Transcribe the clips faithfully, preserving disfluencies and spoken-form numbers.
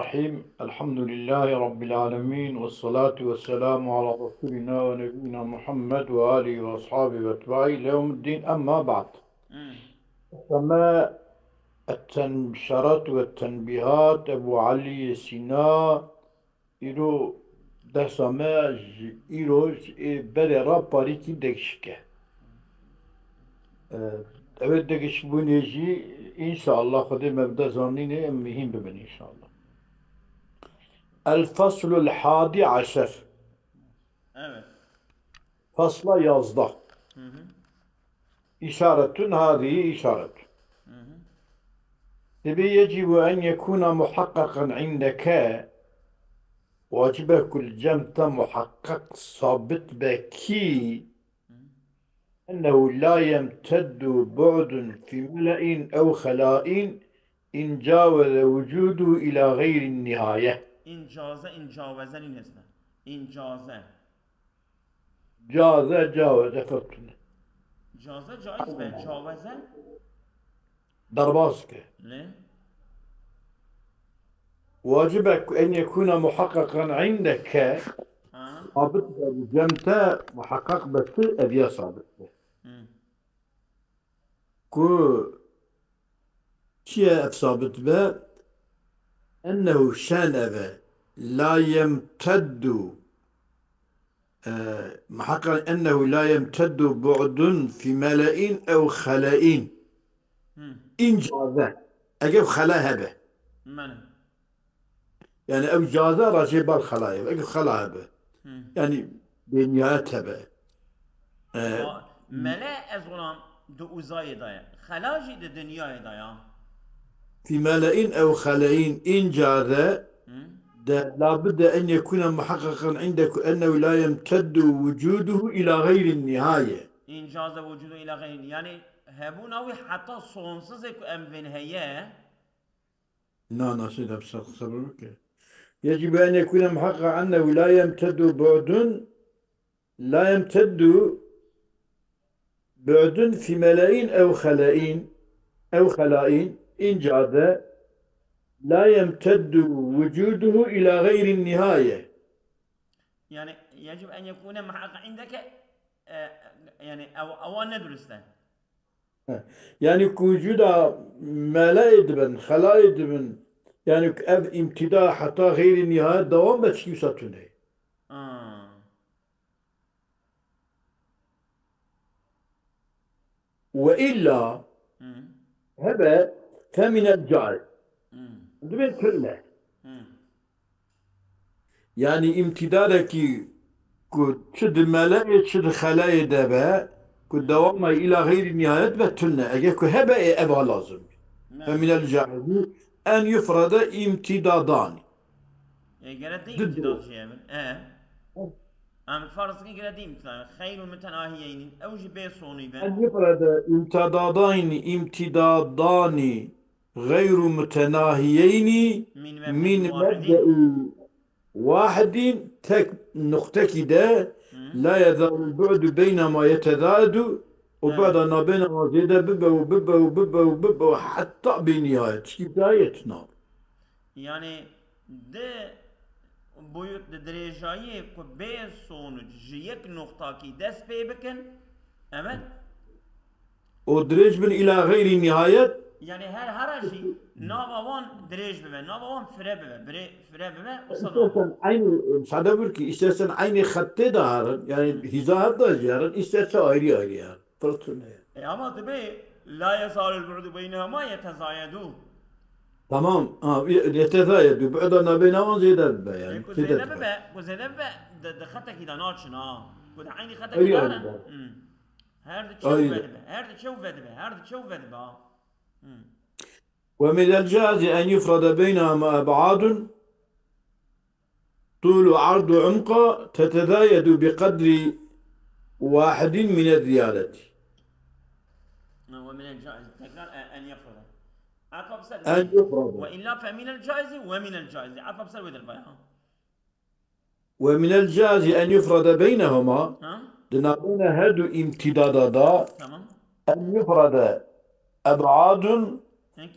الرحيم. الحمد لله رب العالمين، والصلاة والسلام على رسولنا ونبينا محمد وآله وأصحابه وأتباعه إلى يوم الدين، أما بعد. Kema et-ten-, şerat ve tenbihat, Ebu Elî Sîna, îro dersa me ji îro ji ê berê re parîkî degişik e. E, ew ê degişbûnê jî înşallah Xwedê me bide zanînê, em hîn bibin înşallah. El-Feslul Hadi Eşer. Evet. Fasla yazdeh. Hı hı. Îşaretun, hadihi îşaretun. Hı hı. Dibê yecibu en yekuna muhaqqaqan indeke, wacib e ku li cem te muhaqqaq sabit be kî, Hı hı. ennehu la yemteddu bu'dun fi mele'in ew xela'in in caweze wucudu ila gayri nihaye. In caze, in caweze nîn hesne. In caze. Caze, caweze, fevtune. Caze caiz be, caweze? Derbas ke. Ne? Wacib e ku en yekuna muhaqqaqan indeke, Ha? sabit be bi cem te, muhaqqaq be tu, ev ya sabit be. Hı. Ku çi ye ev sabit be? Ennehu, şen ev e. La yemteddu. E, muhaqqaq ennehu la yemteddu bu'dun fi mele'in ew xele'in. Hı. In caze. Eger xela hebe. Mene. Yani ew caze re jê ber xela ye. Eger xela hebe. Hı. Yani bênihayet hebe. E, Wa-, mele ez wana di uzayê de ye. Xela jî di dinyayê de ya. Fi mele'in ew xele'in, in caze Hı? de labudde en yekuna muhaqqaqan indeku ennehu la yemteddu wucuduhu ila gayri nihaye. In caze wucudu ila gayri. Yani hebûna wî heta sonsizê ku em vên heye. Na, nasıl da sabır ki. Yecib en yekuna muhaqqaqan ennehu la yemteddu bu'dun, la yemteddu bu'dun fi mele'in ew xele'in, ew xela'in, in caze, la yemteddu wucuduhu ila gayri nihaye. Yani yecib en yekune muhaqqaqan indeke, e, yani ew, ewa ne durust e. He. Yani ku wucuda mele'ê dibin, xelayê dibin, yani ku ev imtida heta gayri nihayet dewam be, çi wisa tune. Ha. Ve illa Hı. hebe feminel caiz. Hı. Dibê tune. Hı. Yani îmtîdadekî ku çi di mele'ê çi di xelayê de be, ku dewama îla xeyrî nihayet be tune. Ege ku hebe ê eva lazim. Ne. Feminel caizî en yufrade îmtîdadanî. E, gere di Di îmtîdad dirê. Jî hebin. E. Em farz dikin gere di îmtîdad. Xeyru mütenahiyeynî. Ew jî bê sonî be. En yufrade îmtîdadaynî, îmtîdadanî. Xeyru mutenahiyeynî Min mebde'in min wahidîn. Mebde'î wahidîn, tek nuqtekî de Hı. La yezalul bu'du beynema yetezayedu û Evet. Bu'da nabêna wan zêde bibe û bibe û bibe û bibe û heta bê nihayet. Çikî dayet nav. Yani di boyut, di dirêjayê ku bê sonuc ji yek noqtakî dest pê bikin, evet. Û dirêj bin îla xeyrî nihayet. Yani her hera jî nava wan dirêj bibe, nava wan fire bibe, bire-, fire bibe, wisa İstersen aynı, müsaade buyur ki, istersen aynı xettê de herin, yani Hı. Hîza hev de jî herin, isterse ayrı ayrı herin. Fırtına. E, ama dibe la yezalul bu'du beynehuma yetezayedu. Tamam. Ha, yetezayedu. Bu'da nabêna wan zêde bibe yani. E, ku zêde bibe, ku zêde bibe, di, di xetekî de naçin ha. Ku di eynî xetekî de herin. Hı. Her di çew vedibe, her di çew vedibe, her di çew vedibe ha. Hı. Ve minel caizi en yufrade beynehuma eb'adun tulu ardu umqa tetezayedu bi qadri wahidin mine ziyadeti. Ve minel caizi. Tekrar e, en yufrade. Ata bi ser En yufrade. Ve illa fe minel caizi ve minel caizi. Ata bi ser wê derbaya. Ve minel caizi en yufrade beynehuma, Ha? Di navbeyna her du îmtîdada da, Tamam. En yufrade eb'adun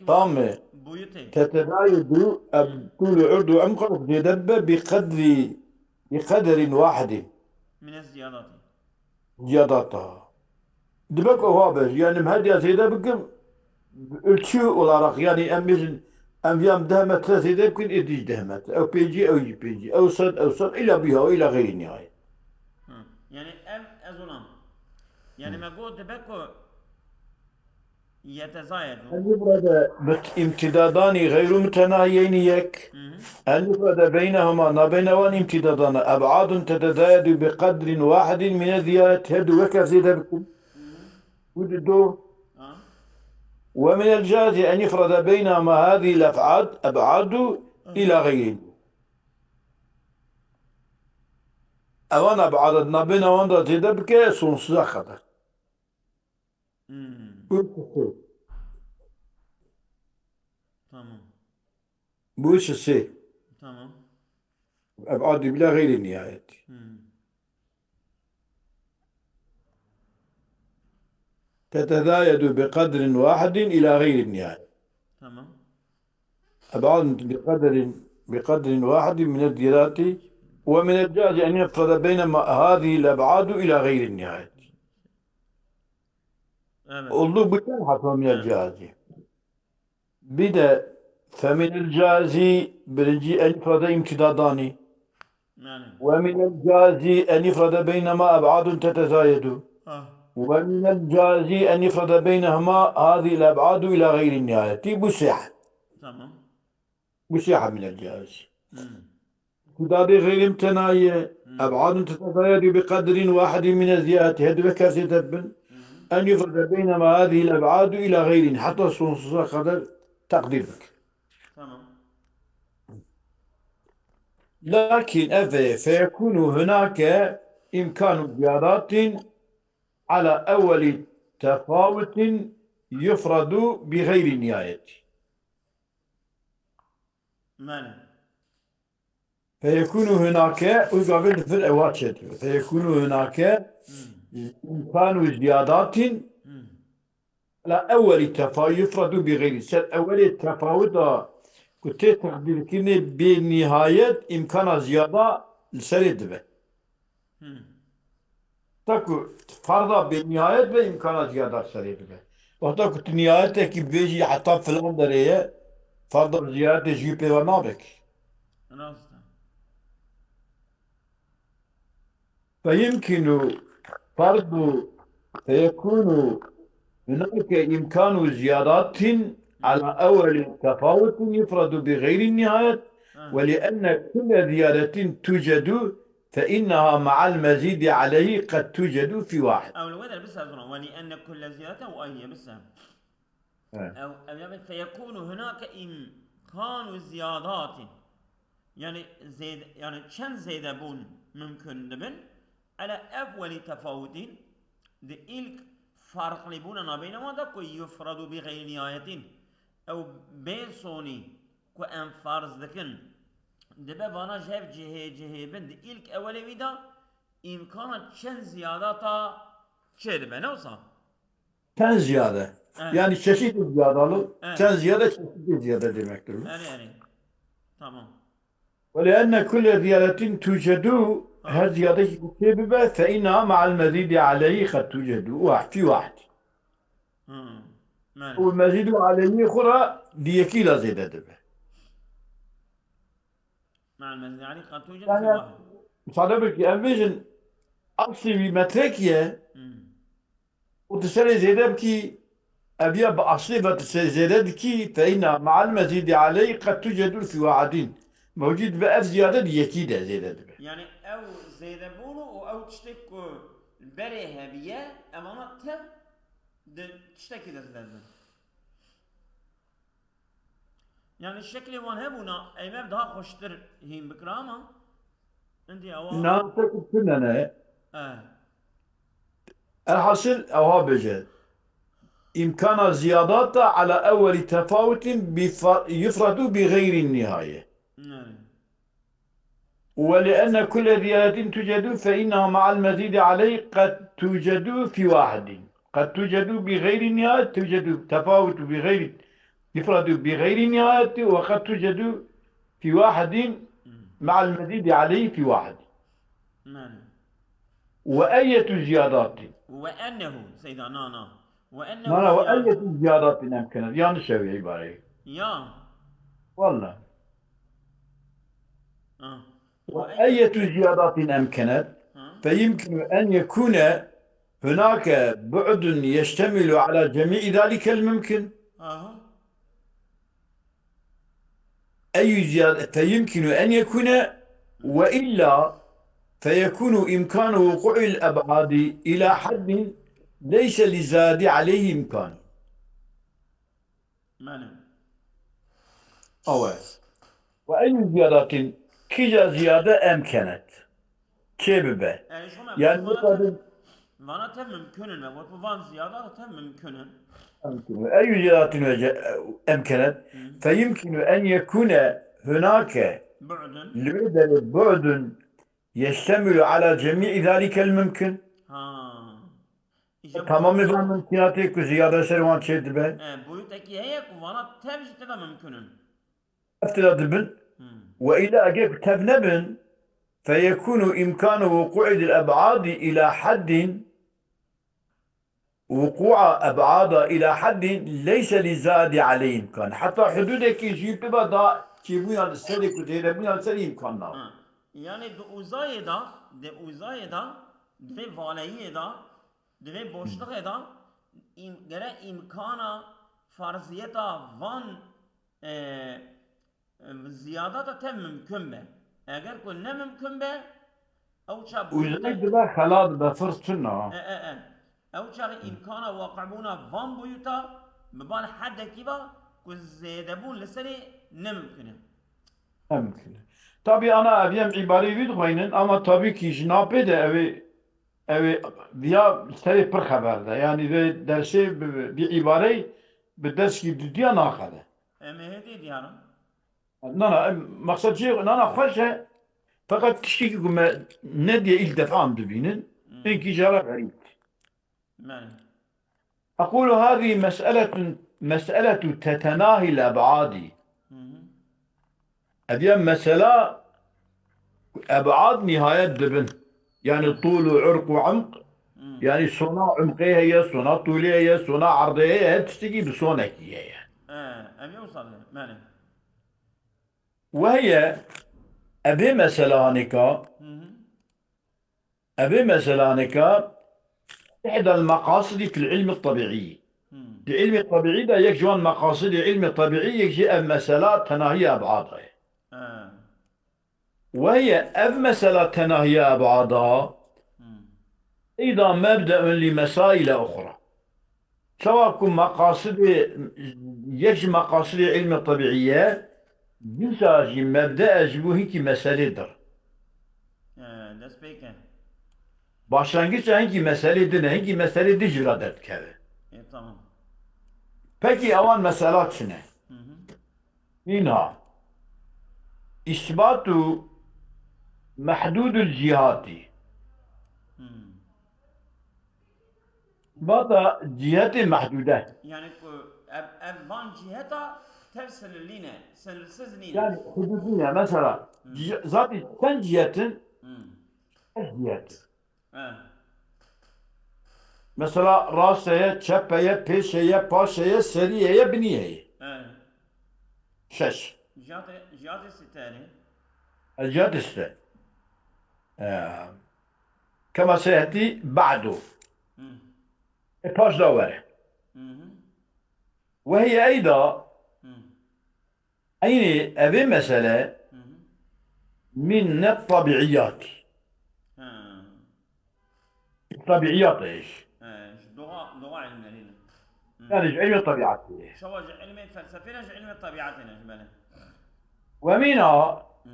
Tamam mı? Buyutê. Tetezayedu, em, tûlû urdu em xwe zêde bibe bi qedrî, bi qederin wahidin. Mine ziyadati. Ziyadata. Dibe ku ewa be, yani em her diya zêde bikim, ölçü olarak, yani em bêjin, em viya em deh metre zêde bikin, ê dî jî deh metre. Ew pêncî, ew jî pêncî. Ew sed, ew sed, ila biha, ila xeyrî nihayet. Hı. Yani em, ez ona. Yani me got dibe ku Yetezayedu. أن يفرض مت-، امتدادان غير متناهيين yek. Hı hı. أن يفرض بينهما, nabeyna wan îmtîdadana, أبعاد تتزايد بقدر واحد من الزيادة, her du weke zêde bikin. Hı hı. Bu du. Ha. ومن الجائز أن يفرض بينهما هذه الأبعاد، أبعاد إلى غيره. Ewan eb'ad nabeyna wan da zêde bike, sonsuza kadar. Hmm. Bu sisê. Tamam. Bu sisê. Tamam. Eb'adî bila xeyrî nihayet. Hmm. تتزايد بقدر واحد إلى غير النهاية. Tamam. أبعاد بقدر، بقدر واحد من الزيادات، ومن الجائز أن يفرض بينما هذه الأبعاد إلى غير النهاية. Evet. Oldu bu çend hata min el caizi. Bir de فمن الجائز, birinci, أن يفرض امتدادان. Yani. ومن الجائز أن يفرض بينما أبعاد تتزايد. Ha. ومن الجائز أن يفرض بينهما هذه الأبعاد إلى غير النهاية. Bu seh. Tamam. Bu seh من الجائز. Hmm. Tudadê xeyrî mitenaye, Hmm. أبعاد تتزايد بقدر واحد من الزيادة, her du weke zêde bin. Hmm. أن يفرض بينما هذه الأبعاد إلى غير, heta sonsuza kadar takdir bik. Tamam. Lakin ev e, فيكون هناك إمكان زيادات على أول تفاوت يفرض بغير النهاية. Mane. فيكون هناك, û gavê li vir ewa çêdibe. فيكون هناك Hmm. إمكان زيادات Hmm. على أول تفاوت يفرض بغير. Ser ewelê tefawuta ku tê teqdîrkirinê bê nihayet îmkana ziyada li serê dibe. Hmm. Ta ku farda bê nihayet be îmkana ziyada li serê dibe. Wexta ku tu nihayetekî bêjî heta filan derê ye, farda ziyadetê ji wî pê ve nabe ki. Rast e. فيمكن فرض، فيكون هناك إمكان زيادات على أول تفاوت يفرض بغير النهاية، ولأن كل زيادة توجد فإنها مع المزيد عليه قد توجد في واحد. Ew li wê der bise zona, ولأن كل زيادة û ay ye bise. Evet. Ew, ew ya فيكون هناك إمكان زيادات. Yani zêde, yani çend zêdebûn mumkin dibin. Ele evvelî tefawutîn, di ilk farqlîbûna nabeyna wan de ku yufradu bi xeyrî nihayetin. Ew bê sonî ku em farz dikin, dibe vana ji hev cihê cihê bin. Di ilk ewelê wî de îmkana çend ziyadata çê dibe, ne wisa? Çend ziyade. Evet. Yani çeşitli ziyadalı, Evet. çend ziyade çeşitli ziyade demektir bu. Erê, erê. Tamam. ولأن كل زيادة توجد, Ha. her ziyade ki tê bibe, فإنها مع المزيد عليه قد توجد. Wahd, fi wahd. Hı. Yani. Û mezîd û aleyî xwe ra di yekî la zêde dibe. مع المزيد عليه قد توجد Yani, في واحد. Sade bir ki, em bêjin, aslî wî metrek ye, Hı. û tu serê zêde bikî, ev ya bi aslê ve tu serê zêde dikî, فإنها مع المزيد عليه قد توجد في واحد. Mewcûd be ev ziyade di yekî de zêde dibe. Yani ew zêdebûn û ew tiştek ku berê hebiye, evana tev di tiştekî de zêde dibin. Yani şeklê wan hebûna, eymev daha xweştir hîn bikira ama indi ewa Na, te ku tune ne. Eh. Elhasil, ewa bêje. إمكان زيادات على أول تفاوت بف-، يفرض بغير النهاية. Yani. ولأن كل زيادة توجد فإنها مع المزيد عليه قد توجد في واحد. قد توجد بغير النهاية، توجد تفاوت بغير، يفرد بغير نهاية، وقد توجد في واحد مع المزيد عليه في واحد. Mane. وأية زيادات؟ وأنه، Seyda, na, na. وأنه Na, na, زيادة. وأية زيادات أمكنت؟ Yanlış ew îbareyê. Ya. Walla. Ha. وأية زيادات أمكنت؟ Ha. فيمكن أن يكون هناك بعد يشتمل على جميع ذلك الممكن. Aha. أي زيادة، فيمكن أن يكون، وإلا فيكون إمكان وقوع الأبعاد إلى حد ليس للزائد عليه إمكان. Mane. Ew e. وأي زيادة، kîja ziyade emkenet çê bibe. Yani şu me Yani vana bu kadar tev, vana tev mümkün in me. Got bu van ziyada da tev mümkün in. Mümkün. أي زيادة وج-، أمكنت، Hı. فيمكن أن يكون هناك Bu'dun. Li wê derê بعد يشتمل على جميع ذلك الممكن. Ha. Îja Tamamê bu van mümkünatê ku ziyade ser wan çê dibe. E, boyutekî heye ku vana tev jî tê de mümkün in. Ev tê de dibin. Hmm. Ve îla eger ku tev nebin, فيكون إمكان وقوع الأبعاد إلى حد، وقوع أبعاد إلى حد ليس للزائد عليه إمكان. Heta hududekî jî bibe da çêbûyan li serê ku zêdebûyan li serê îmkan nabe. Ha. Yani di uzayê de, di uzayê de, di vê valeyiyê de, di vê boşluxê de, im-, gere îmkana farziyeta van, e, e, ziyadata tev mümkün be. Eger ku ne mümkün be, ew çax Û boyuta ji dibe xela dibe, firz çin e. E, e, e. Ew çaxê îmkana waqibûna van boyuta bi van hedekî ve ku zêdebûn li serê ne mümkün e. Ne mümkün e. Tabî ana ev yem îbareyê wî dixweynin, ama tabî kî ji napê de ew ê, ew ê viya serê pir xeber de. Yanî vê dersê bi, bi îbareyê bi derskî dudiya naxele. Em ê hêdî diyarin. Na, na, em, maqsed jê, na, na, xweş e. Feqet tiştekî ku me nediye îlk defa em dibînin, Hmm. hinkî jara xerîb. Belê. أقول هذه مسألة، مسألة تتناهي الأبعاد. Hı hı. Ev ya mesela eb'ad nihayet dibin. Yani tûl û irq û imq. Hı. Yani sona imqê heye, sona tûlê heye, sona erdê heye, her tiştekî bi sonekî heye. E, ev ya wisa be, belê. Ve heye, evê mesela hanêka, Hı hı. Evê mesela hanêka, إحدى المقاصد في العلم الطبيعي. Hmm. Di ilmê tebîî de yek ji wan meqasidê ilmê tebîî, yek jî ev mesela tenahiya eb'ada ye. Ha. Ve heye ev mesela tenahiya eb'ada, Hmm. eyda mebdeun li mesaile uxra. Çawa ku meqasidê, yek ji meqasidê ilmê tebîî ye, dîsa jî mebde e ji bo hinkî meselê dir. He, destpêk e. Başlangîç e hinkî meselê din e, hinkî meselê din jî ra derdikeve. E, tamam. Pekî ewan mesela çi ne? Hı hı. Mîna. Îsbatu mehdûdul cîhatî. Hmm. Îsbata cîhetê mehdûde. Yani ku ev, ev van cîheta tev sınırlı ne, sınırsız nîne. Yani hududî ne. Mesela, Hmm. cî-, zaten çend cîhetin? Hmm. Şeş cîhet. He. Mesela rast heye, çep heye, pêş heye, paş heye, serî heye, binî heye. He. Şeş. Cihate, cihate siteri. E, cihate site. E, kema sehetî ba'du. Hı. E, paş da were. Hı hı. Ve hiye eyda Hı. Eynî evê mesele Hı hı. min ne tabiiyat. Ha. Tabiiyat e iş. He, ji doğa, doğa ilimlerine. Hı. Yani ji ilmê tabiatê. Şewa ji ilmê felsefê ne, ji ilmê tabiatê ne, ji belê. Ve mîna Hı.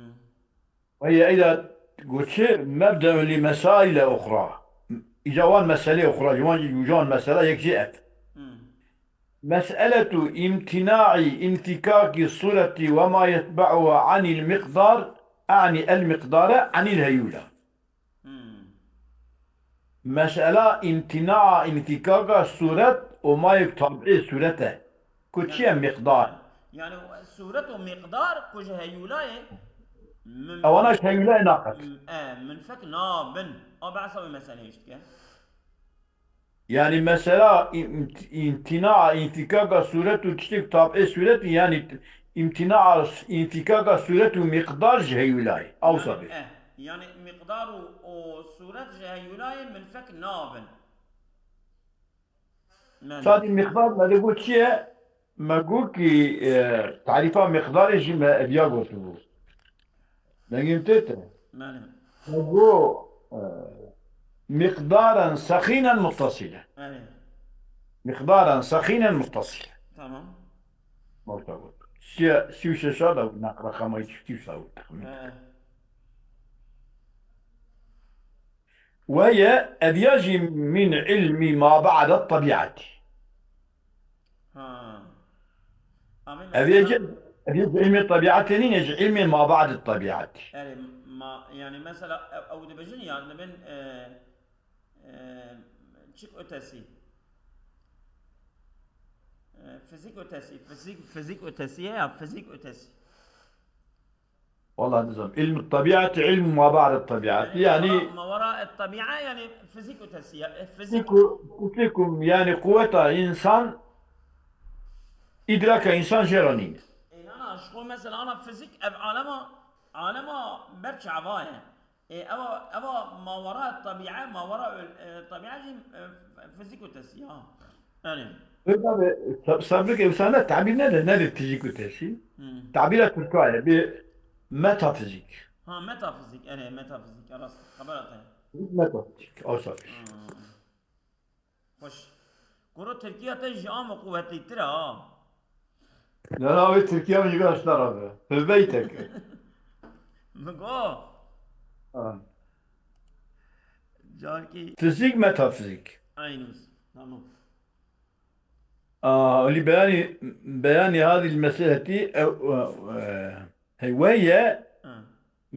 Ve hiye eyda goçi mebdeun li mesaile uxra. Îca wan meselê uxra, ji wan, ji wan mesela yek jî ev. Hmm. Meseletu imtina'i infikaki sureti ve ma yetba'uha anil miqdar, a'ni el miqdare anil heyula. Hmm. Mesela imtina'a infikaka suret û ma yek tabi'ê suret e. Ku çi ye miqdar? Yani suret û miqdar ku ji heyûlayê min-, Ewana ji heyûlayê naqet. E, minfek nabin. A behsa wê meseleyê jî dike. Yani mesela im-, imtina, înfîkaka sûret û tiştek tabê sûret, yani imtina, înfîkaka sûret û miqdar ji heyûlayê. Awsa Yani, bê. eh, yani miqdar û, û sûret ji heyûlayê minfek nabin. Belê. Sadî miqdar me digot çi ye? Me got ki, e, tarîfa miqdarê jî me eviya gotibû. Dengê min tê te? Belê. Me got, e, miqdaren sexînen muttasîlen. Belê. Miqdaren sexînen muttasîlen. Tamam. Orta got. Sî, sî û şeş a da got, ne, reqema hiç tiştî wisa got, texmîn. He. Weye, ev ya jî min ilmi ma ba'de tebi'etî. Ha. Amê Ev ya mesela jî, ev ya jî ilmê tebi'etê nîne, ji ilmê ma ba'de tebi'etî. Erê, ma, yani mesela ew, ew dibêjin ya, dibin, e, e, çik ötesi. E, fizik ötesi, fizik, fizik ötesi ya, fizik ötesi. Wala nizam. İlm-i tabiat, ilm ma ba'de tabiat. Yani, yani ma wara, ma wara tabi'a, yani fizik ötesi ya, e, fizik. Ku, ku, ku, yani kuvveta insan idraka insan jê re nîne. E, ana, ji xwe mesela ana fizik ev alema, alema ber çava ye. E, eva, eva ma wara tabi'a, ma wara öl-, e, tabi'a jî, e, fizik ötesi ya. Yani. Öyle abi, sa-, sabrik efsane tabir ne de, ne de fizik ötesi? Hmm. Tabira Türkçe bir metafizik. Ha, metafizik, erê, metafizik, rast, xebera te. Metafizik, o sabir. Hmm. Xweş. Kuro Tirkiya te ji a me quwetlîtir e, ha? Ne, ne, wê Tirkiya min ji vê hişta re be. Hevbeytek. Min go. Ha. Carkî. Fizik, metafizik. Aynus. Tamam. Aa, li beyanî, beyanî hadî meseleti ew, e, e, Hey, وهي Ha.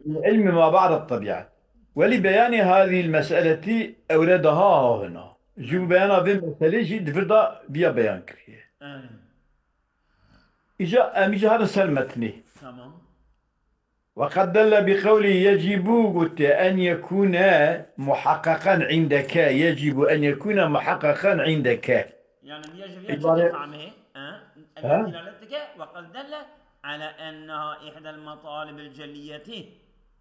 من علم ما بعد الطبيعة. ولبيان هذه المسألة أوردها ها هنا. Ji bo beyana vê meselê jî di vir de viya beyan kiriye. Erê. Îca, em îca herin ser metnê. Tamam. وقد دل بقوله يجب gote أن يكون محققا عندك. يجب أن يكون محققا عندك. Yani viya ji viya çi tê fehmê? Ha? Ev delalet dike, وقد دل على أنها إحدى المطالب الجلية.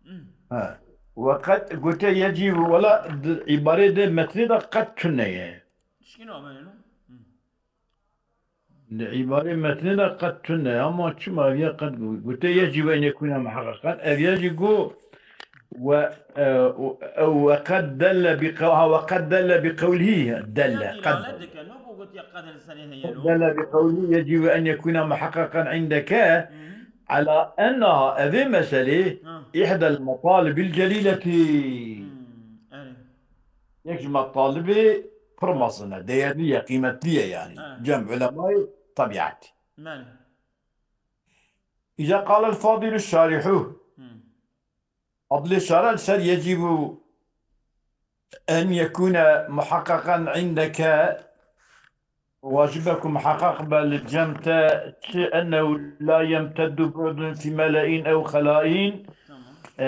Hmm. Ha. وقد gote يجب, wala di îbarê de metnê de qet tune ye. Tişkî nabêne, no? Hmm. Di îbarê metnê de qet tune ye, ama çima ev ya qet got? Gote يجب أن يكون محققا. Ev ya jî got, و، e، و، وقد دل بق-، ha, وقد دل بقوله دل، Ya قد delalet dike, no ku gotiye qed li serê heye, no? دل بقوله يجب أن يكون محققا عندك Hı hı. على أنها, evê meselê, Hı. إحدى المطالب الجليلة. Hmm, erê. Yek ji metalibê pir mezin e, değerli ye, qîmetli ye yani. Hı. Cem ulemayê tebiat. Belê. Îca qal el fadîl şarihu. Hı. Fadilê şarih li ser يجب أن يكون محققا عندك, wacib e ku muheqeq be li cem te, çi أنه لا يمتد بعد في ملأ أو خلاء, Tamam. e,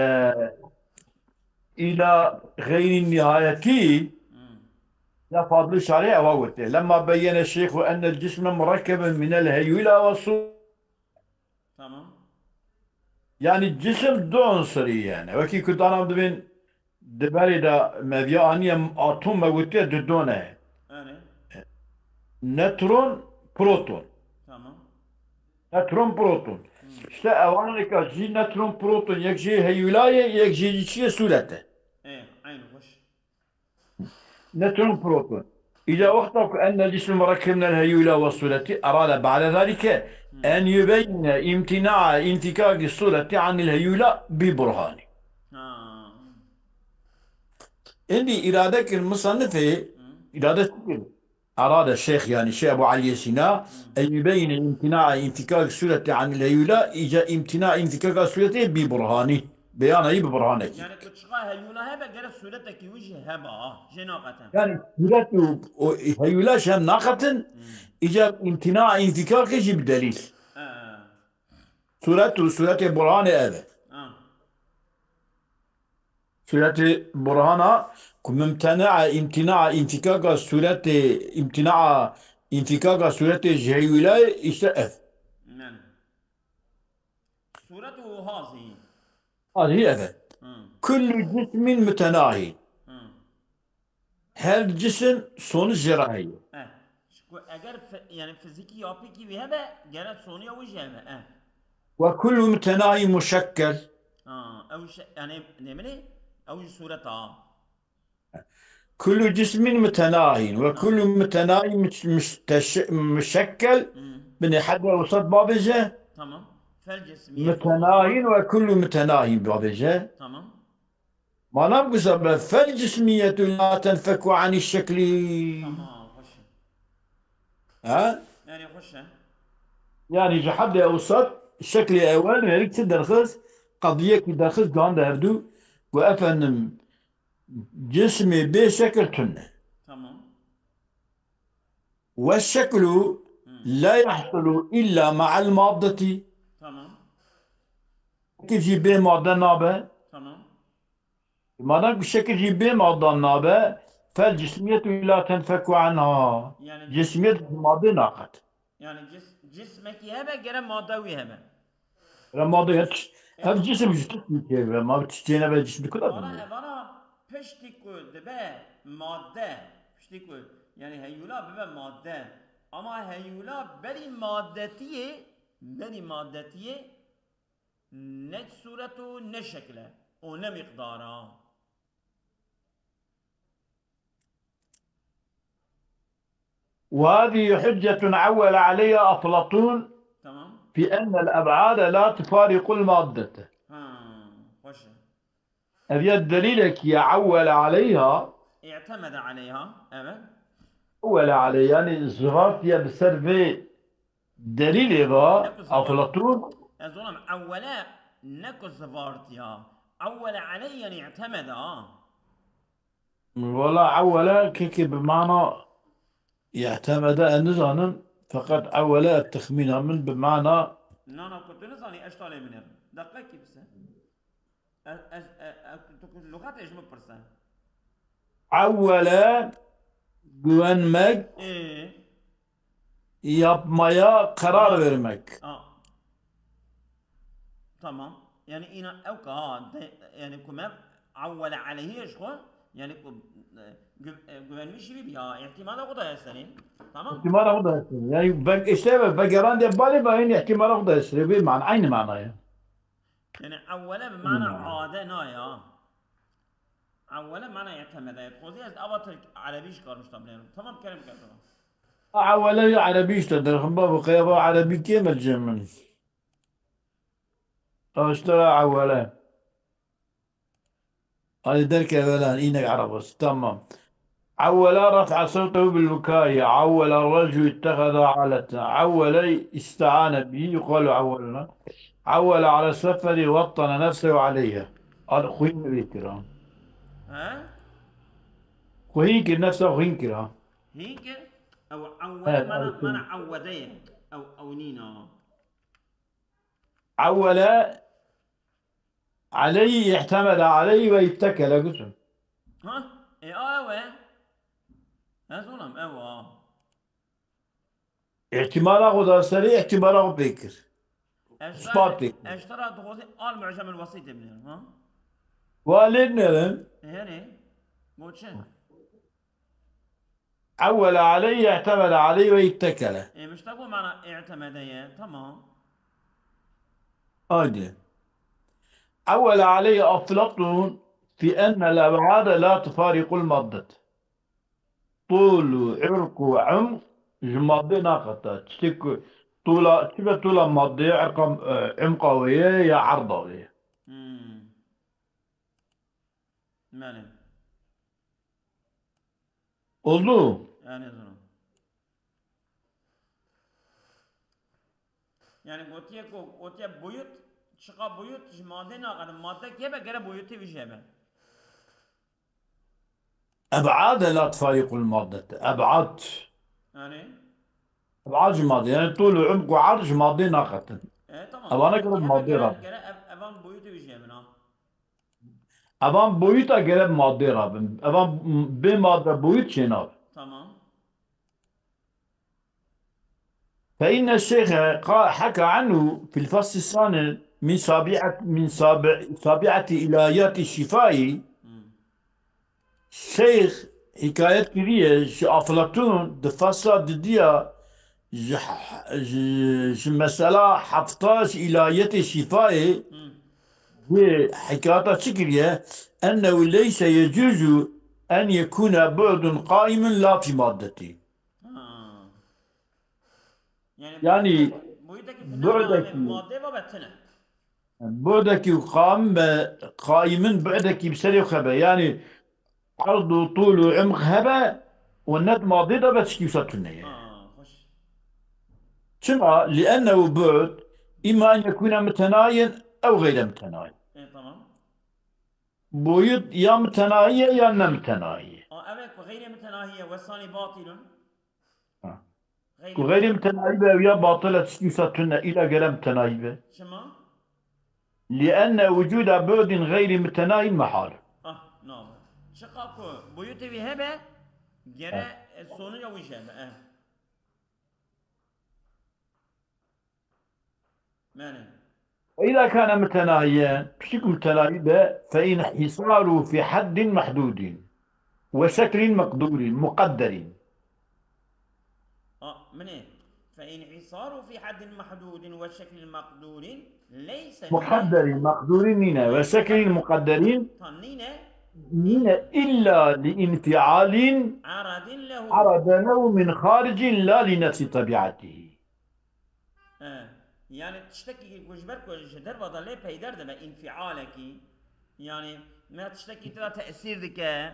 إلى غير النهاية. Hı. Ya Fadilê şarih ewa gotiye. لما بين الشيخ أن الجسم مركب من الهيولة والصورة. Tamam. Yani cisim du unsurî yani. Wekî ku dana dibên di berê de me viya aniye atom me gotiye du done. Yani. Netron, proton. Tamam. Netron, proton. Hı. İşte ewaneka jî netron, proton, yek jî heyula ye, yek jî çi ye, sûret e. E, aynı hoş. Netron, proton. Îca wexta ku أن الجسم مركب من الهيولة والصورة أراد بعد ذلك أن يبين امتناع انفكاك الصورة عن الهيولة ببرهان. Ha. Îndî îrade kir musannifê, Hı. îrade çi kir? Erade şeyh, yani Şeyh Ebu Aliyê Sîna, Hı. en yubeyne imtina infikak sureti anil heyula, îca imtina infikaka sureti bi burhanî. Beyana yî bi burhanekî. Yani tu çiqa heyûla hebe gere sûretekî wî jî heba, ha, jê naqetin. Yani sûret û, û heyûla jî hem naqetin, Hmm. îcar îmtina înfîkakê jî bi delîl. Ee. Sûret û sûretê burhanê ev e. Ha. Sûretê burhana ku mimtena îmtina înfîkaka sûretê, îmtina înfîkaka sûretê ji heyûlayê îşte ev. Yani. Sûret û hazî. Hazî ev e. Hı. Kullu cismin mütenahi. Hı. Her cisim sonuç jê re heye. Eh, ji ku eger fi-, yani fizîkî yapîkî wî hebe, gere soniya wî jî hebe. Eh. Ve kullu mütenahi muşekkel. Ha, ew şe-, yani ne bileyim, ew jî sûret a. Kullu cismin mütenahin ve kullu mütenahin müş-, müş-, teş-, müşekkel. Hmm. Binê hede wesat babêje. Tamam. Fel cismiyet. Mütenahin ve kullu mütenahin babêje. Tamam. Mana bu sebebi fel cismiyetu la tenfeku ani şekli. Tamam, hoş. Ha? Yani hoş. Yani ji hede wesat şeklê ewel verik çi derxiz, qadiyekî derxiz gihande hevdu. Got efendim, Cismê bê şekil tune. Tamam. Ve şeklu Hmm. la yahsulu illa ma'al maddeti. Tamam. Şekil jî bê madde nabe. Tamam. Madem ku şekil jî bê madde nabe, fel cismiyetu la tenfeku anha. Yani Cismiyet ji madde naqet. Yani cis-, cismekî hebe gere madde wî hebe. Gere madde ya tiş-, ev cisim ji tiştî tê ve, ma tiştê nebe cisim ku da Vana bûye? Evana piştî ku dibe madde, piştî ku yani heyûla bibe madde. Ama heyûla berî maddetiyê, berî maddetiyê ne sûret û ne şekil e û ne miqdar a. وهذه حجة عول عليها أفلاطون Tamam. في أن الأبعاد لا تفارق المادة. Ha, hoş. Ev ya delîlekî ye عول عليها. اعتمد عليها, evet. عول عليها, yani zivartiye bi ser vê delîlê va Ne ku zivar- Aflatûn. Ez olam ewwele ne ku zivartiya. Ewwele aleyh yani i'temede ha. Wala ewwele kekê bi mana i'temede ez nizanim. Feqet ewwele ez texmîna min bi mana Na, na, ku tu nizanî, ez talê binêrim. Deqekî bise. Ez, ez, e, e, tu, tu, luxatê ji min pirse. Ewwele güvenmek, Ee? yapmaya karar vermek. Ha. Tamam. Yani îna ew ka, ha, de, yani ku me ewwele aleyhî ji xwe, yani ku, e, gü-, e, güvenmiş gibi ya, ihtimala xwe da hestene. Tamam. İhtimala xwe da hestene. Yani bek, işte be, begeran de bali ba, yani ihtimala xwe da hestene. Bir mana, aynı mana ya. Yani ewwele bi mana Hmm. ade na ya. Ewwele mana i'temede. Xwezî ez ava Tirk, Erebî ji karmiş da binêrim. Tamam, kerem ke, tamam. Ewwele ya Erebî işte, derxin ba bu qeya ba Erebî kê mercê min. Aştara ewwele. Hadi derke evvela, inek Arabası. Tamam. عول رفع صوته بالبكاء، عول الرجل اتخذ عالة، عول استعان به، يقال عولنا، عول على السفر وطن نفسه عليها. Al xwîn vê kira. He? Xwîn kir, nefsa xwîn kira. Hîn kir? Ew ewwele Evet, mana, evet. mana ewwede ye. Ew, ew nîna. عول عليه، اعتمد عليه واتكل، قلت. Ha? E, a, ew e. Ez olam, ew a. Îhtîmala xwe da serê, îhtîmala xwe pê kir. Ez Ispat tera, pê kir. ez tera dixwazî al mu'cem el wesîtê binêrim, ha? Wa lê binêrim. E, herê. Bo çi? عول عليه، اعتمد عليه واتكل. E, mişta ku mana i'temede ye, tamam. Haydi. عول عليه أفلاطون في أن الأبعاد لا تفارق المادة. طول، عرق، عمق ji madde naqete. Tiştê ku tûla, çi be tûla madde, irqa, e, imqa wê ye ya erda wê ye. Hmm. Belê. Oldu. Yani zor. Yani gotiye ku, gotiye boyut Çiqa boyut ji madê naqedin. Madde hebe gere boyutê wî jî hebe. Eb'ade la tufariqul maddete. Eb'ad. Yani. Eb'ad ji madde. Yani tûl û umq û ard ji madde naqetin. E, tamam. Evana gere madde ra. Gere ev, evan boyutê wî jî hebe na. Evan boyuta gere madde ra bin. Evan bê madde boyut çê nabe. Tamam. فإن الشيخ قا-، حكى عنه في الفصل الثاني من سابعة، من سابع-، سابعة إلهيات الشفاء. Şeyx hikayet kiriye ji Aflatun di fasla didiya ji, ji, ji mesela hefta ji ilahiyetê şîfayê. Wê hikayeta çi kiriye? Ennehu leyse yecuzu en yekune bu'dun qaimun la fi maddeti. Ha. Yani boyutekî tune bu'dekî madde ve tune. Bu'dekî qaim be, qaimin bu'dekî bi serê xwe be. Yani erd û tûl û umq hebe û net madde de be tişkî wisa tune ye. Ha, hoş. Çima? Li'ennehu bu'd imma en yekune mutenahiyen ew gayre mutenahi. E, tamam. Boyut ya mutenahi ye ya ne mutenahi ye. A, evet, ku gayre mutenahi ye, wesanî batilun. Ha. Ku gayre mutenahi be ew ya batil e, tişkî wisa tune, îla gere mutenahi be. Çima? Li'enne wucuda bu'din gayri mutenahin mehal. Ah, nabe. Çiqa ku boyutê wî hebe, gere, e, sonuca wî jî hebe. E. Yani. فإذا كان متناهيا، pişik mutenahi be, فانحصاره في حد محدود وشكل مقدور، مقدر. A, min ê. فانحصاره في حد محدود وشكل مقدور ليس مقدر، مقدور nîne, وشكل مقدر Tan nîne. Nîne إلا لانفعال عرض له. عرض له من خارج لا لنفس طبيعته. He. Yani tiştekî ku ji ber ku ji derva de lê peyder dibe înfialekî. Yani me tiştekî tira tesîr dike.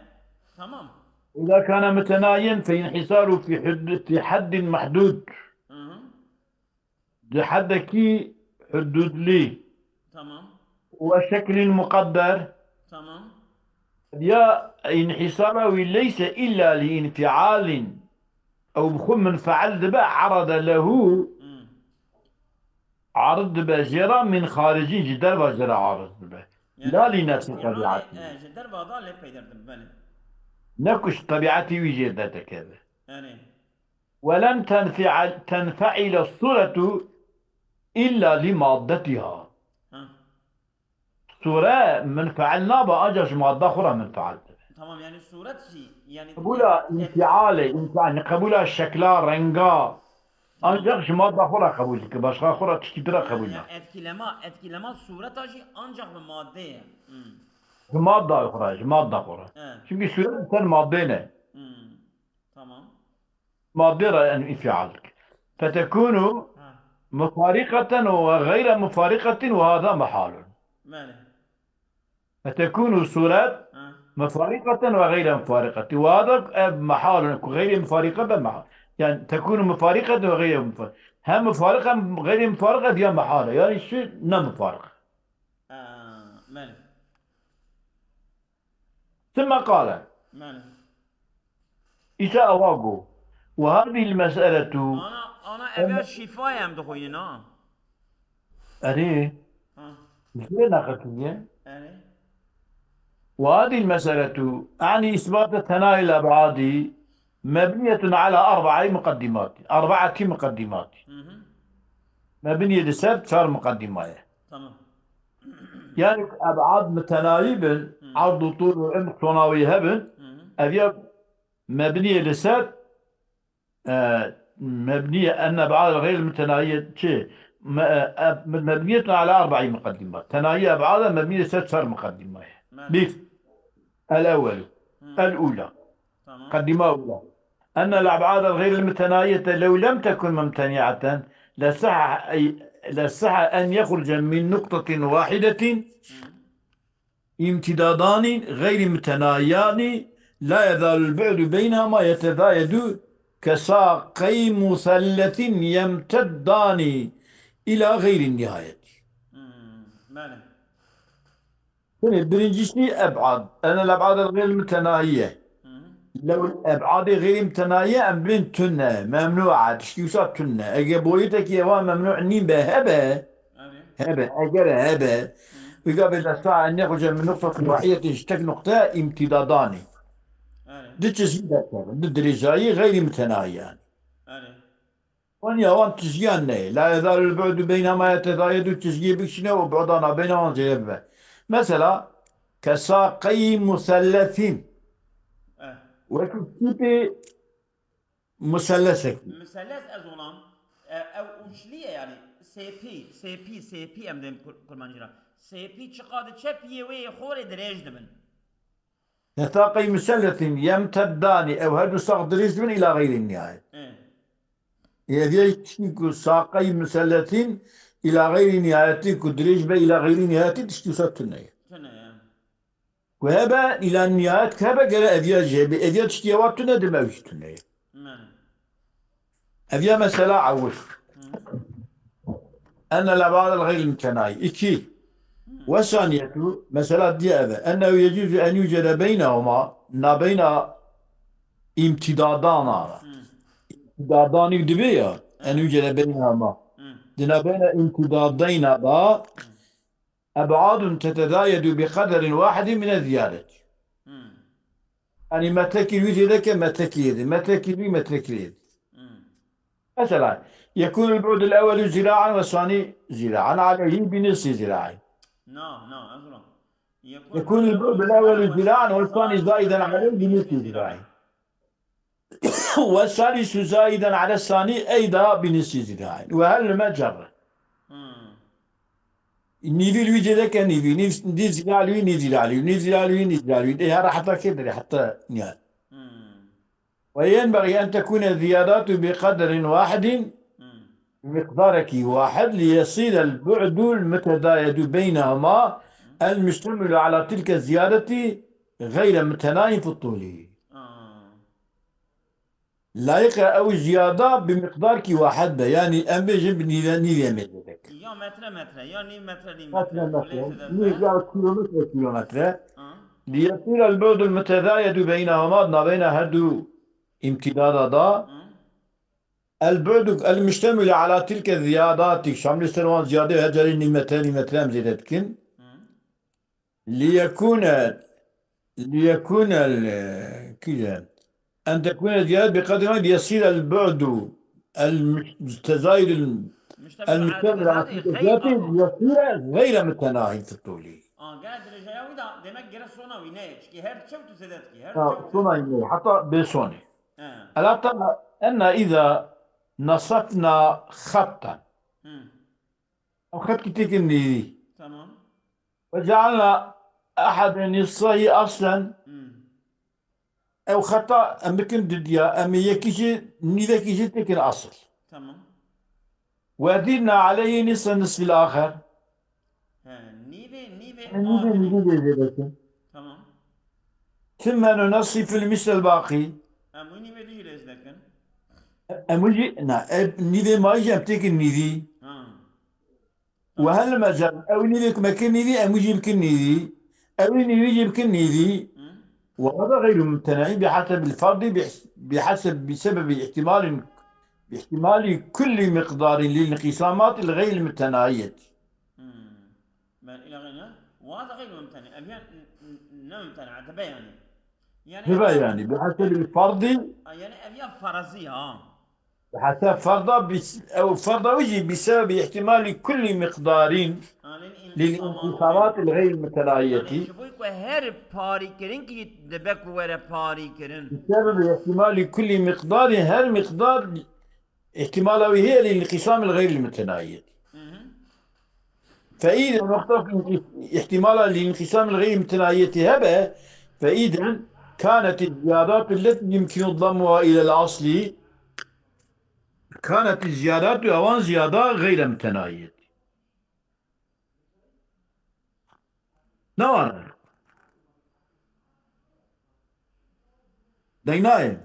Tamam. إذا كان متناهيا فانحصاره في حد، في حد محدود. Hı hı. Di hedekî hududlî. Tamam. وشكل مقدر. Tamam. Ya înhîsara wî leyse îlla li înfialin. Ew bi xwe minfial dibe, arada lehu, Hmm. arid dibe jê re, min xaricî, ji derva jê re arid dibe. Yani La li nefsî înfialê, tebiatî. E, ji derva da lê peyder dibe, belê. Ne ku ji tebiatî wî jê derdikeve. Yani. Welem tenfial, tenfeile suretu îlla li maddetiha. Ha. Sure minfial nabe, ancak ji madda xwe re minfial dibe. Tamam, yani suret jî, yani Qebûla înfialê, înfial, qebûla şekla, renga, ancak ji madda xwe re qebûl dike, başka xwe re tiştî din re qebûl Ya nake. etkilema, etkilema sureta jî ancak bi madde ye. Hmm. Ji madda xwe re, ji madda xwe re. Evet. Çünkü suret ser madde ne? Hmm. Tamam. Madde re en înfial dike. Fetekunu Ha. mufarikaten ve gayre mufarikatin ve hada mehalun. Belê. Fetekunu suret Ha. mufarikaten ve gayre mufarikatin. Ve hada ev mehalun. Ku gayre mufarika be mehal. Yani tekunu mufarikaten ve gayre mufarika. Hem mufarika hem gayre mufarika diye mehal e. Yani şu ne mufarika. Ha, belê. ثم قال. Belê. Îsa ewa got. Ve hadî l-mes'eletu. Ana, ana ev ya şîfa ye em dixwînin ha. Erê. Ha. Ji vê neqil kiriye. Yani. Ve hadî l-mes'eletu. Ani îsbata tenayî l-eb'adî mebniyetun ala erba'î muqeddimatî. Erba'etî muqeddimatî. Hı hı. Mebniyê li ser çar muqeddima ye. Tamam. Yani eb'ad mutenayî bin, Hı. erd û tûl û umq tonawî hebin. Hı hı. Ev ya mebniyê li ser, e, mebniye, enne eb'ad gayr mutenahiye çi? Me-, e, e, mebniyetun ala erba'î muqeddimat. Tenayî eb'ada mebniyê ser çar muqeddima ye. Belê. Bir, el-ewwelu, Hı. el-ula. Tamam. Muqeddima ula. Enne el-eb'ad gayr mutenahiyete lew lem tekun mumteni'aten lesihha, lesihha en yehruce min nuktatin wahidetin Hı. امتدادان غير متناهيان لا يزال البعد بينهما يتزايد كساقي مثلث يمتدان إلى غير النهاية. Hmm. Belê. Şimdi birincisi eb'ad. Ene leb'ad el gayr mütenahiye. Hı hı. Lew eb'adê gayr mütenahiye em bilin tune, memnua, tiştî wisa tune. Ege boyutekî ewa memnu nîn be hebe, Belê. hebe, eger hebe, Hı. Wîga bê desta enne xwe min nuqtetin wahiyetin ji tek nuqte imtîdadanê. Belê. Di çizgî derkevin, di dirêjayî gayr mütenahiye yani. Belê. Wan ya wan tizgiyan neyê. La yezalul bu'du beynehuma yetezayedu tizgiyê bikişîne û bu'da nabeyna wan zêde bibe. Mesela, kesaqey musellesin. Eh. Wekî tîpê musellesekî. Muselles ez olam. E, ew uçlî ye yani. Sêpî, sêpî, sêpî em dêm kur-, kurmancî ra. Sêpî çiqa diçe piyê wê yê xorê dirêj dibin. Kesaqey musellesin yemteddanî, ew her du sax dirêj dibin îla xeyrî nihayet. Ê. Ê, ev yek tiştî ku saqey musellesin îla xeyrî nihayetî ku dirêj be îla xeyrî nihayetî tiştî wisa tune ye. Tune ye. Ku hebe îla nihayet ku hebe gere ev ya jê be, ev ya tiştî ewa tune dime ew jî tune ye. Belê. Ev ya mesela ewil. Hı. Enne leb'adel gayr mütenahi. İki. Hı. Ve saniyetu, mesela diye eve. Ennehu yecuzu en yucede beynehuma, nabeyna imtidadana. Hı. İmtidadani dibe ya. En Evet. yucede beynehuma. Hı. Di nabeyna imtidadeyna da eb'adun tetezayedu bi qederin wahidin mine ziyadet. Hmm. Yani metekî wî zêde ke metekî yê di. Metekî wî metekî yê di. Hmm. Mesela, yekunul bu'dul ewwelu zira'an ve sani zira'an aleyhi bi nisfi zira'in. Na, na, ez ro. Yekunul bu'dul ewwelu zira'an ve sani zaidan aleyhi bi nisfi zira'in. Ve salisu zaiden ale sani eyda bi nisfi zira'in. Ve hellüme cerre. Hmm. Nîvî li wî cêde ke nîvî, nîv-, nîv zîra li wî, nîv zîra li wî, nîv zîra li wî, nîv zîra li wî. Dê her heta kê dirê, heta nihayet. Hmm. Ve yenbexî en tekune ziyadatu bi qederin wahidin, Hmm. miqdarekî wahid, li yesîre el bu'du el mutezayedu beynehuma el muştemilu ala tilke ziyadeti gayre mütenahin fi tûlî. Aa. Layîq e ew ziyada bi miqdarkî wahid be. Yanî em bêjin bi nîve, nîvê mêze dek. Ya metre metre, ya nîv metre, nîv metre. Metre metre, nîv ya kilometre, kilometre. Ha. Liyesîre el bu'dul mutezayedu beynehuma, nabeyna her du imtidada da. Ha. El bu'du el muştemilu ala tilke ziyadati. Şamlî ser wan ziyade her carî nîv metre, nîv metre em zêde dikin. Ha. Liyekune, liyekune el, kîje? En tekune ziyadet bi qedri ma liyesîre el bu'du el müş-, tezayir el, el müştemil ala tilke ziyadeti liyesîre gayre mütenahi fi tûlî. Aa, gel dirêjaya wî da demek gere sona wî ne, çikî her çew tu zêde dikî, her çew tu. Ha, sona wî ne, heta bê sonê. He. Ela ta enna îza nasefna xettan. Hı. Ew xetkî têkin nîvî. Tamam. Ve cealna ehade nisfehi aslen. Hmm. Ew xeta em bikin didiya, em ê yekî jî, nîvekî jî têkin asl. Tamam. Ve zîdna aleyhi nisfe nisfil axer. He, nîvê, nîvê Em nîvê, axirî. Nîvê zêde bikin. Tamam. Thumma nunessiful misl el baqî. Em wî nîvê din jî lez nekin. Em wî jî, na, ev nîvê mayî jî em têkin nîvî. Ha. Ve hel mecal, ew nîvê ku me kir nîvî, em wî jî bikin nîvî. Ew nîvî jî bikin nîvî. Hı. Ve hada gayru mumtenaî bi hasebil fardî bi, bi haseb, bi sebebi ihtimalin, bi ihtimali kulli miqdarin lil inqisamatil gayr mutenahiyet. Hmm. Ben ila gayna. Ve hada gayru mumtena. Ev ya n-, n-, ne mumtena, dibe yani. Yani Dibe ev ya yani. Bi hasebil fardî. Ha, yani ev ya farazî ha. Bi haseb farda bi, ew farda wî jî bi sebebi ihtimali kulli miqdarin Ha, lil lil inqisamatil gayr mutenahiyeti. Yani ji bo ku her parîkirin ki dibe ku were parîkirin. Bi sebebi ihtimali kulli miqdarin, her miqdar ihtimala wî heye lil inqisamil gayr mutenahiyeti. Hı hı. فإذا وقت احتمال الانقسام الغير متناهية هبة، فإذا كانت الزيادات التي يمكن ضمها إلى الأصل، كانت الزيادات أوان زيادة غير متناهية. Ne var? Deng nayê.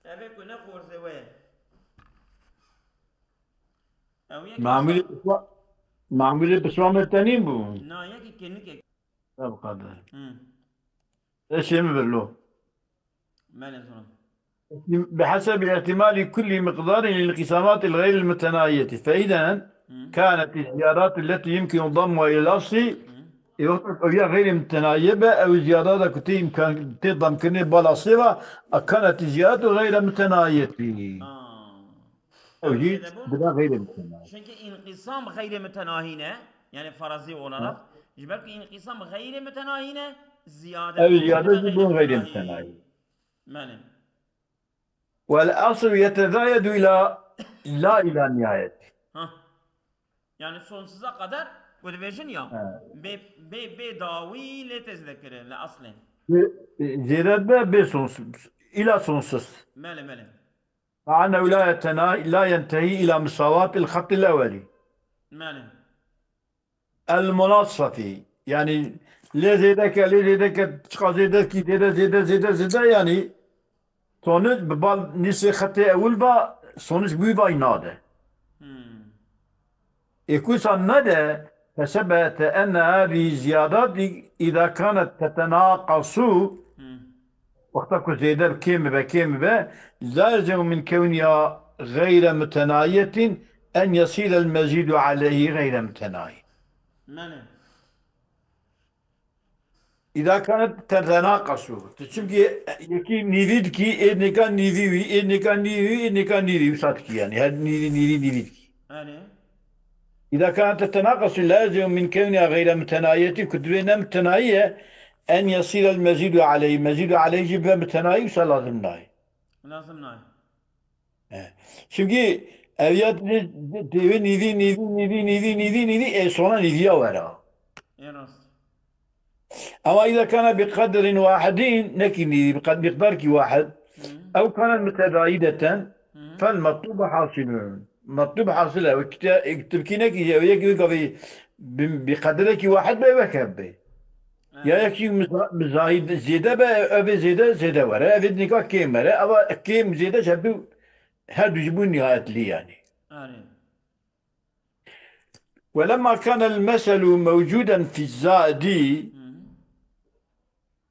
Eve ku ne xorzê we ye. Ew yek Mamûlê piswa-, mamûlê piswa me tenîn bû. Na, yekî kênikek. Ev qadar. Hı. Eşê min vir lo. Belê, zor. بحسب احتمال كل مقدار للانقسامات الغير المتناهية، فإذا Hı. كانت الزيادات التي يمكن ضمها إلى الأصل Hı. Ê wexta ku ew ya xeyrê mutenahiye be, ew ziyada da ku tê îmkan, tê damkirinê bala sê ve, a kanetî ziyadatu xeyre mutenahiyetî. Ha. Ew Ew jî jê de bû. Dida xeyrê mutenahî. Çünkü inqisam xeyrê mutenahî ne, yani farazi olarak. Ha. Ji ber ku inqisam xeyrê mutenahî ne, ziyade Ew bû ziyade xeyrê jî bû xeyrê mutenahî. Mutenahî. Belê. والأصل يتزايد إلى لا إلى نهاية. Ha. Yani sonsuza kadar ku dibêjin ya. He. Bê, bê, bê dawî lê tê zêde kirin li aslê. Zê-, zêde be bê sonsuz. إلى sonsuz. Belê, belê. مع أنه لا يتنا-، لا ينتهي إلى مساواة الخط الأولي. Belê. El munasfetî. Yani lê zêde ke, lê zêde ke, çiqa zêde kî zêde, zêde, zêde, zêde, yani sonuç bi bal nîsê xetê ewil ba, sonuç bûyî bay nade. Hmm. Ê ku san nade, fesebete enne hâzî ziyadât î-, îzâ kânet tetenâqasû, Hmm. Wexta ku zêde bi kêm bibe, kêm bibe, la yelzemu min kewniha gayre mutenahiyetin en yasîrel mezîdu aleyhî gayre mutenahî. Belê. Îda kanet tetenaqasu. Tu çimkî yekî nîvî dikî, ê nêka nîvî wî, ê nêka nîvî wî, ê nêka nîvî wî, wisa dikî yani. Her nîvî, nîvî, nîvî dikî. Belê. Îda kanet tetenaqasu la yelzemu min kewniha gayre mutenahiyeti, ku divê ne mutenahî ye, en yasîrel mezîdu aleyhî. Mezîdu aleyhî jî bibe mutenahî, wisa lazim nayê. Lazim nayê. He. Çimkî ev ya divê, divê nîvî, nîvî, nîvî, nîvî, nîvî, nîvî, ê sona nîviya were. Ê rast. Ama îda kana bi qedrin wahidîn, nekî nîvî, bi qed-, miqdarkî wahid, Hı. ew kana mutezayideten, Hı. fel metlubu hasilun. Metlub hasil e. Wek te-, tirkî nekî, ew yek wek avê bi, bi qedirekî wahid be, wek hev be. Evet. Ya yekî miza-, mizahid zêde be, ev ê zêde, zêde were. Ev ê nika kêm were. Eva kêm zêde ji hev du, her du ji bû nihayetli yani. Erê. ولما كان المثل موجودا في الزائد Hı hı.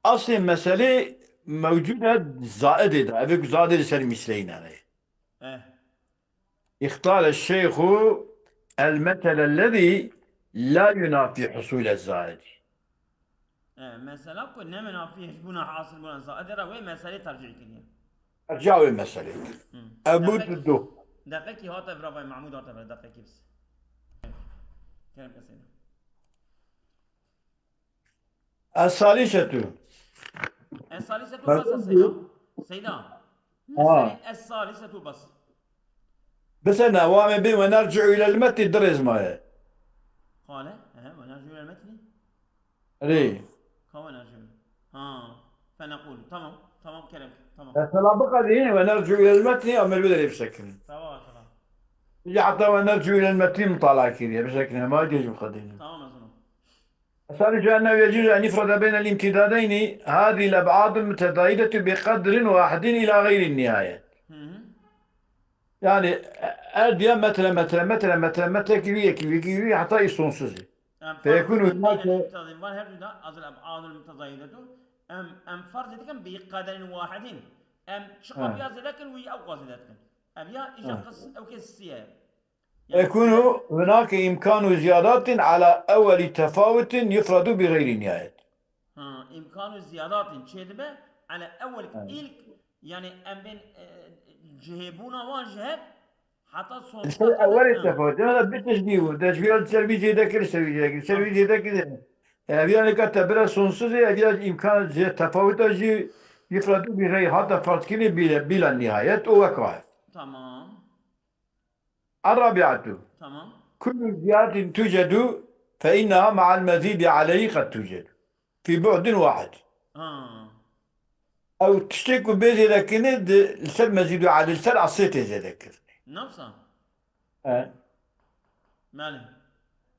Aslê meselê mewcud e zaidê de. Ev ê ku zaidê li ser mîsleyî nane. Eh. اختار الشيخ المثل الذي لا ينافي حصول الزائد. E, mesela ku ne minafî hişbûna hasilbûna zaidê re wê meselê tercîh kiriye. Terciha wê meselê. Hı. Ebu Deqek-, Dudu. Deqekî hate vira vay Mahmûd hate vira deqekî bise. Kerem kesê. Es-salisetu. Es-salisetu bes, Seyda. Seyda. Ha. Mesela es-salisetu bes. Bes ne, wa me bê ve nerci'u ilel metni dirêz maye. Qale. Ehe, ve nerci'u ilel metni. Erê. Ka ve nerci'u. Ha. Fenequlu. Tamam. Tamam kerem. Tamam. Mesela bu kadar yine ve nerci'u ilel metni, amel bir de bisekin. Tamam, tamam. Ya hatta ve nerci'u ilel metni mutala kiriye. Bisekin, ma gece bu kadar. Tamam, o zaman. الثالث أنه يجوز أن يفرض بين الامتدادين هذه الأبعاد المتزايدة بقدر واحد إلى غير النهاية. Hı hı. Yani e, er diye metre, metre, metre, metre, metre gibi, gibi, gibi, hatta sonsuz. Em Feyekûn farz dikin hûnake beynel mutezayidin, van her du da az el eb'adul mutezayidetû. Em, em farz dikin bi qederin wahidin. Em çi Ha. qebiya zêde kin, wî ew qaz zêde dikin. Ev ya îja Ha. qis, ew kes siye. Yani فيكون هناك إمكان زيادات على أول تفاوت يفرض بغير نهاية. Ha, imkanu ziyadatin çêdibe, ele ewel Evet. ilk, yani em bên, e, cihêbûna wan ji hev, heta Li sonsuza ser kadar, ewerê ha. Tefawut. Yanî bir tişt dî bû. Te ji vî ya ser vî zêde kir, ser vî zêde kir, ser vî zêde kir. Ev yanî ka te bira sonsuz e, ev ya îmkan zê-, tefawuta jî yufradu bi gayr, hata farz kirinê bîle, bîla nihayet, o wek wa. Tamam. الرابعة. Tamam. كل زيادة توجد فإنها مع المزيد عليه قد توجد في بعد واحد. Ha. Ew tiştê ku bê zêdekirinê di, li ser mezîd û alî, li ser eslê tê zêdekirinê. Newsa? E. Belê.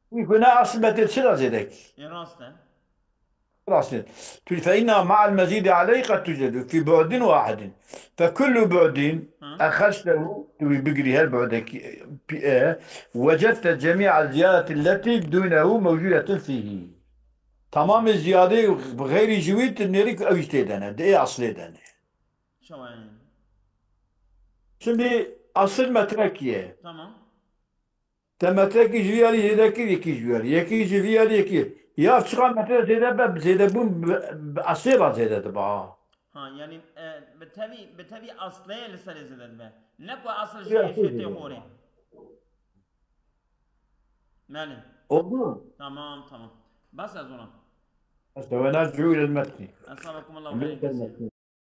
Wî ku ne esil be tê çira zêdekî? Ê rast e. Rastî. Tu فإنها مع المزيد عليه قد توجد في بعد واحد. فكل بعد Hı. أخذته, tu wî bigirî her bu'dekî, e, وجدت جميع الزيادة التي دونه موجودة فيه. Tamamê ziyadê bi xeyrî ji wî tu nêrî ku ew jî tê de ne, di ê aslê de ne. Çawa yani? Şimdi asıl metrek ye. Tamam. Te metrekî ji vî alî zêde kir, yekî ji vî alî. Yekî ji vî alî yekî. Ya çiqa metre zêde be, zêdebûn bi, bi asê re zêde dibe ha. Ha yani e, bi tevî, bi tevî aslê li serê zêde dibe. Ne ku asl Ya, jî asl şê tê zêde. xorê. Belê. Oldu mu? Tamam, tamam. Bas ez ona. Bes, ونرجع إلى المتن. Esabakumullahu xeyr.